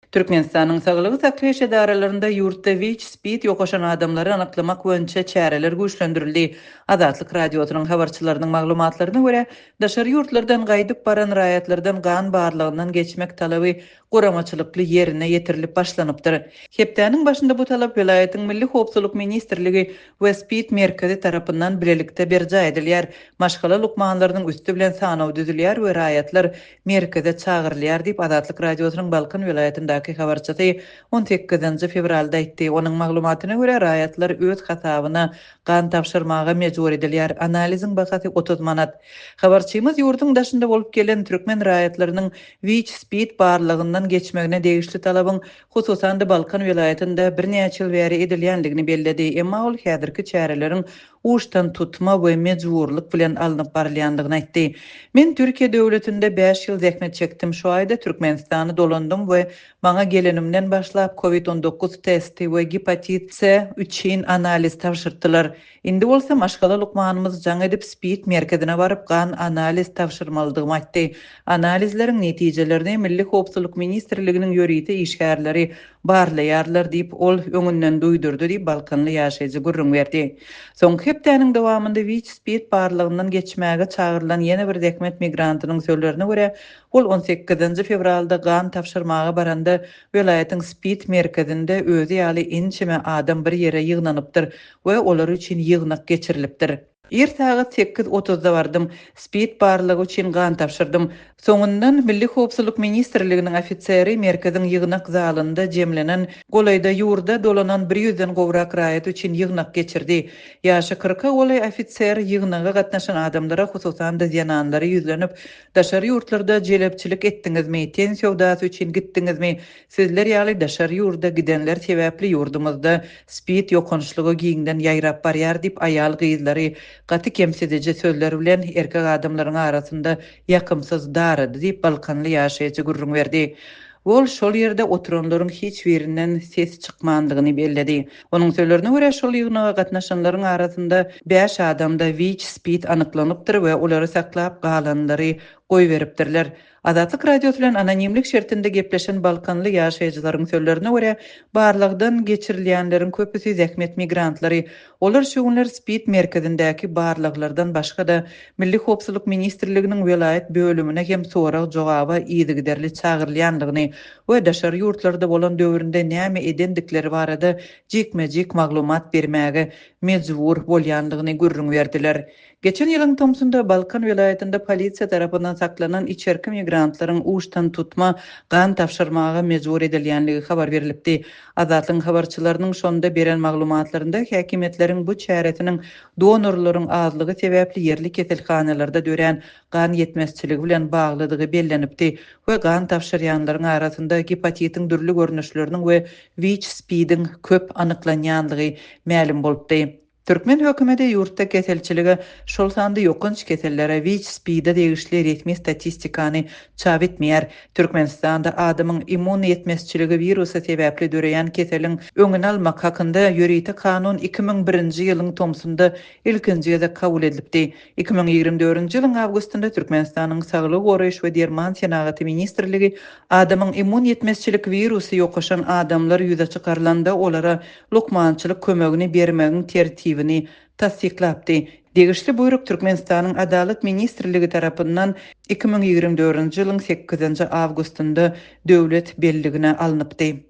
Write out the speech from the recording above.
Türkmenistanyň saglygy saklaýyş edaralarynda ýurtda WIÇ-SPID ýokaşan adamlary anyklamak boýunça çäreler güýçlendirildi. Azatlyk Radiosynyň habarçylarynyň maglumatlaryna görä, daşary ýurtlardan gaýdyp baran raýatlardan gan barlagyndan geçmek talaby guramaçylykly ýerine ýetirilip başlanypdyr. Hepdäniň başynda bu talap welaýatyň Milli howpsuzlyk ministrligi we SPID merkezi tarapyndan bilelikde berjaý edilýär. Maşgala lukmanlarynyň üsti bilen sanaw düzülýär we raýatlar merkeze çagyrylýar diýip, Azatlyk Radiosynyň Balkan welaýatyndaky habarçysy on sekizinji fewralda aýtdy. Onuň maglumatyna görä, raýatlar öz hasabyna gan tabşyrmaga mejbur edilýär, analiziň bahasy 30 manat. Habarçymyz ýurduň daşynda bolup gelen türkmen raýatlarynyň WIÇ-SPID barlagyndan geçmegine degişli talabyň hususan-da Balkan welaýatynda birnäçe ýyl bäri edilýändigini belledi, emma ol häzirki çäreleriň uçdantutma we mejburlyk bilen alnyp barylýandygyny aýtdy. Men Türkiýe döwletinde bäş ýyl zähmet çekdim, şu aýda Türkmenistana dolandym we maňa gelenimden başlap covid 19 testi we gepatit C üçin analiz tabşyrtdylar. Indi bolsa maşgala lukmanymyz jaň edip spid merkezine baryp gan analiz tabşyrmalydygymy aýtdy. Analizleriň netijelerini Milli howpsuzlyk ministrliginiň ýörite işgärleri barlaýarlar diýip, ol öňünden duýdurdy diýip, balkanly ýaşaýjy gürrüň berdi. Soňky hepdäniň dowamynda WIÇ-SPID barlagyndan geçmäge çagyrylan ýene bir zähmet migrantynyň sözlerine görä, ol on sekizinji fewralda gan tabşyrmaga baranda welaýatyň SPID merkezinde özi ýaly ençeme adam bir ýere ýygnanypdyr we olar üçin ýygnak geçirilipdir. Ir sagat sekiz otuzda bardym. Spid barlagy üçin gan tabşyrdym. Soňundan Milli howpsuzlyk ministrliginiň ofiseri merkeziň ýygnak zalynda jemlenen, golaýda ýurda dolanan bir ýüzden gowrak raýat üçin ýygnak geçirdi. Ýaşy kyrka golaý ofiser ýygnaga gatnaşan adamlara, hususan-da zenanlara ýüzlenip, Daşary ýurtlarda jelepçilik etdiňizmi, ten söwdasy üçin gitdiňizmi, Sizler ýaly daşary ýurda gidenler sebäpli ýurdumyzda spid ýokançlygy giňden ýaýrap barýar diýip aýal gyzlary gaty kemsidiji sözler bilen erkek adamlaryň arasynda ýakymsyz darady diýip balkanly ýaşaýjy gürrüň berdi. Ol şol ýerde oturanlaryň hiç birinden ses çykmandygyny belledi. Onuň sözlerine görä şol ýygnaga gatnaşanlaryň arasynda bäş adamda wiç spid anyklanypdyr we olary saklap galanlary goýberipdirler. Azatlyk Radiosy bilen anonimlik şertinde gepleşen balkanly ýaşaýjylaryň sözlerine görä, barlagdan geçirilýänleriň köpüsi zähmet migrantlary. Olar şu günler SPID merkezindäki barlaglardan başga-da, Milli howpsuzlyk ministrliginiň welaýat bölümine hem sorag-jogaba yzygiderli çagyrylýandygyny we daşary ýurtlarda bolan döwründe näme edendikleri barada jikme-jik maglumat bermäge mejbur bolýandygyny gürrüň berdiler. Geçen ýylyň tomsunda Balkan welaýatynda polisiýa tarapyndan saklanan içerki migrantlaryň uçdantutma gan tabşyrmaga mejbur edilýänligi habar berlipdi. Azatlygyň habarçylarynyň şonda beren maglumatlarynda häkimiýetleriň bu çäresiniň donorlaryň azlygy sebäpli ýerli keselhanalarda dörän gan ýetmezçiligi bilen baglydygy bellenipdi we gan tabşyrýanlaryň arasynda gepatitiň dürli görnüşleriniň we WIÇ-SPID-iň köp anyklanýandygy mälim bolupdy. Türkmen hökümeti ýurtda keselçilige, şol sanda ýokanç kesellere, WIÇ-SPID-e degişli resmi statistikany çap etmeýär. Türkmenistanda adamyň immun ýetmezçiligi wirusy sebäpli döreýän keseliň öňüni almak hakynda ýörite kanun 2001-nji ýylyň tomsunda ilkinji gezek kabul edilipdi. 2024-nji ýylyň awgustynda Türkmenistanyň Saglygy goraýyş we derman senagaty ministrligi adamyň immun ýetmezçilik wirusy ýokaşan adamlar ýüze çykarylanda olara lukmançylyk kömegini bermegiň tertibini tassyklapdy. Degişli buýruk Türkmenistanyň Adalat ministrligi tarapyndan 2024-nji ýylyň sekizinji awgustynda döwlet belligine alnypdy.